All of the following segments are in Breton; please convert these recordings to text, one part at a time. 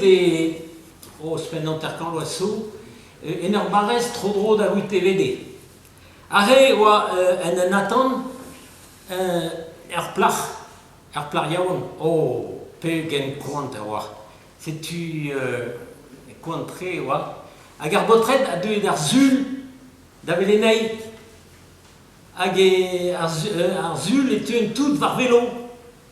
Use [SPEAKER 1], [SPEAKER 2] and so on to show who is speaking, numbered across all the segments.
[SPEAKER 1] e ouzhpenn 50 vloaz zo en ur barrez tro-dro da Witevede. Aze e oa en un atant ur plac'h, ur plac'h yaouank, oh pegen koant e oa. Setu koant-tre e oa. Hag ar baotred a deue d'ar Sul da welet anezhi. Hag ar Sul e teuent tout war velo.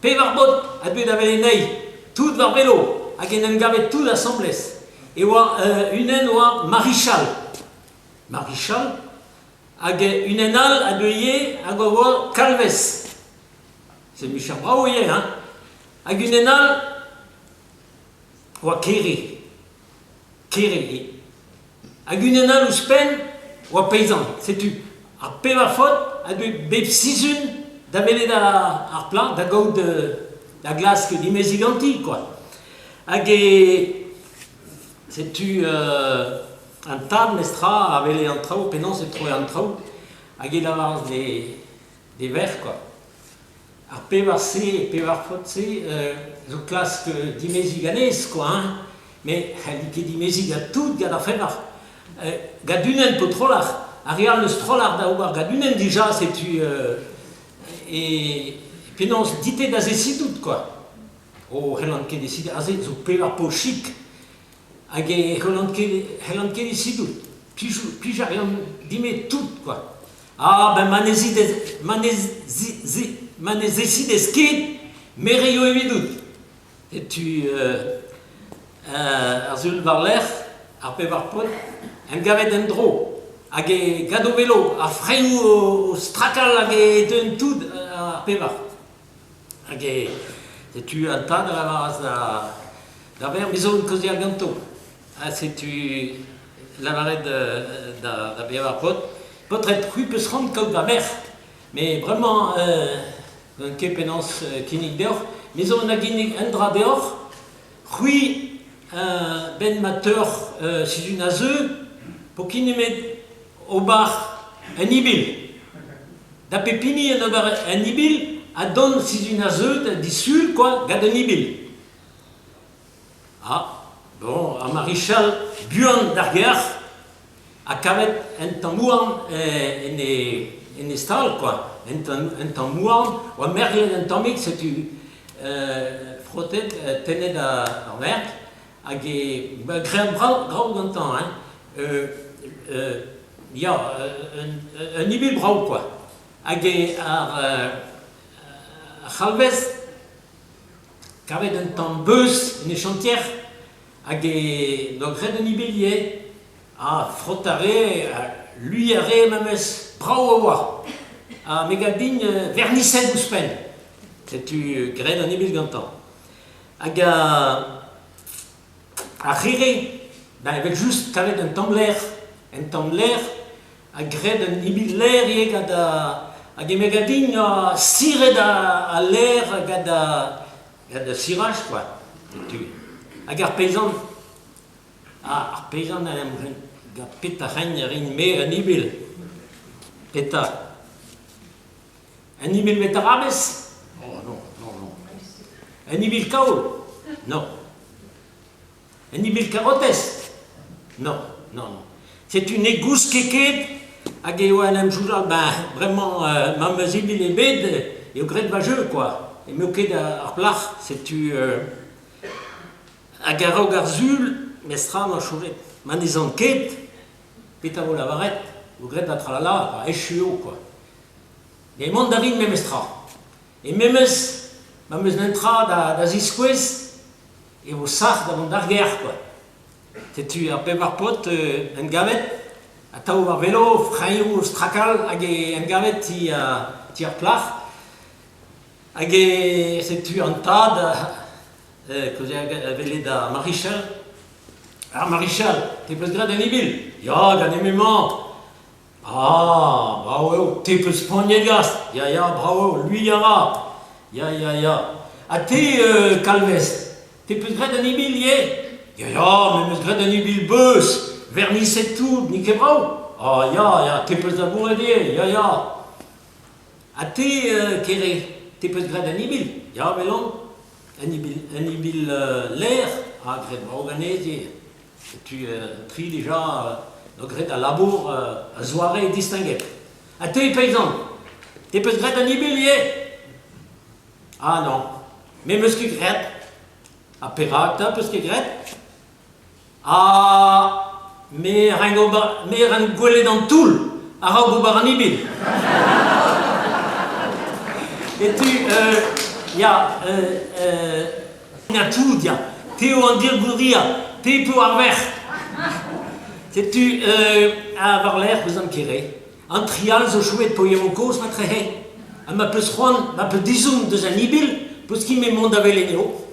[SPEAKER 1] Pevar baotr a deue da welet anezhi, tout war velo, hag en em gave tout asambles. E oa unan oa marichal. Marichal, hag unan all a deue ivez hag a oa kalvez. C'est micher brav ivez, hein. Hag unan all oa kere. Kere ivez. Hag unan all ouzhpenn oa peizant. Setu ar pevar faotr a deue bep sizhun da welet ar plac'h da gaout da glask dimeziñ ganti kwa. Hag e setu an tad mestra a wele an traoù penaos e troe an traoù hag e lavaras d'e verc'h kwa. Ar pevar-se, pevar faotr-se zo klask dimeziñ ganez kwa hein, met c'helli ket dimeziñ gant tout gant ar pevar. Gant unan paotr trawalc'h, ar re all n'eus trawalc'h da ober gant unan dija setu e penaos dit-te da zesidout kwa. Oh, c'hellan ket desidiñ, aze zo pevar paotr chik hag e c'hellan ket c'hellan ket desidout. Plij a reont din-me tout kwa. Ah ben ma ne zidez ma ne zi ma ne zesidez ket, me reio evidout. Setu ar sul war-lerc'h, ar pevar paotr en gavet en-dro hag e gant o velo, ar freioù o strakal hag e deuent tout ar pevar. Hag e setu an tad a lavaras da da verc'h, me zo kaozeal ganto. Ha setu lavaret da da bevar paotr, paotred, c'hwi 'peus c'hoant kaout va merc'h, met bremañ n'on ket penaos kinnig deoc'h, me zo da ginnig un dra deoc'h, c'hwi 'benn ma teuoc'h sizhun a zeu, 'po ket nemet ober un ibil. Da pep hini en ober un ibil ha dont sizhun a zeu da disul kwa gant un ibil. Ah, bon, ar marichal buan d'ar gêr ha kavet un tamm houarn en e, en e stal kwa. Un tamm, un tamm houarn, oa merglet un tammig, setu frotet, tennet ar merk, hag e ba, graet brav, brav gantañ, hein. Ya, un ibil brav kwa. Hag e ar ar c'halvez kavet un tamm beuz en e chantier hag e doa graet un ibil ivez. Ha frot a rae, lui a rae memes, brav a oa. Ha me gav din verniset ouzhpenn. Setu graet an ibil gantañ. Hag ar c'here, ben evel-just kavet un tamm ler, un tamm ler ha graet un ibil ler ivez gant hag e me gav din siret al ler gant gant ar siraj quoi. Setu. Hag ar peizant, ah ar peizant en em gant petra 'rin a rin-me un ibil? Petra? Un ibil beterabez? Oh non, non, non. Un ibil kaol? Non. Un ibil karotez? Non, non, non. Setu ne gouske ket hag e oa en em soñjal, ben bremañ ma 'm eus ibil ebet eo graet va jeu quoi. Emañ ket ar plac'h, setu hag a-raok ar sul, mestra 'mañ chomet. Ma ne zan ket, petra vo lavaret? Vo graet va tralala, echu eo quoi. Met mont a rin memestra. E memes ma 'm eus netra da ziskouez e vo sac'h da vont d'ar gêr kwa. Setu ar pevar paotr en gavet, atav war velo, freñoù o strakal hag en gavet ti, ti ar plac'h. Hag e setu an tad a welet ar marichal. Ar marichal, te 'peus graet un ibil? Ya, ganin emañ. Ah, brav eo, te 'peus poaniet gast, ya, ya, brav eo, lui a ra, ya, ya, ya. Ha te, Kalvez, te 'peus graet un ibil ivez? Ya, ya, me 'meus graet un ibil beuz, verniset tout, n'eo ket brav? Ah, ya, ya, te 'peus labouret ivez, ya, ya. Ha te, Kere, te 'peus graet un ibil? Ya, Melon. Un ibil, un ibil ler ha graet brav ganez ivez. Setu an tri dija 'doa graet al labour a-zoare distinguet. Ha te, peizant, te 'peus graet an ibil ivez? Ah non, me 'meus ket graet. Ha perak 'ta 'peus ket graet? Ah, me rank ober, me rank gwelet an toull a-raok ober an ibil. Setu, ya, na tout, ya. Te eo an dirgouriañ, te eo ar verc'h. Setu ha war-lerc'h eus an kere. An tri all zo chomet poiemoù kozh matrehe. Ha ma peus c'hoant, ma peus dizomm deus an ibil, peus ket me mont da welet eo.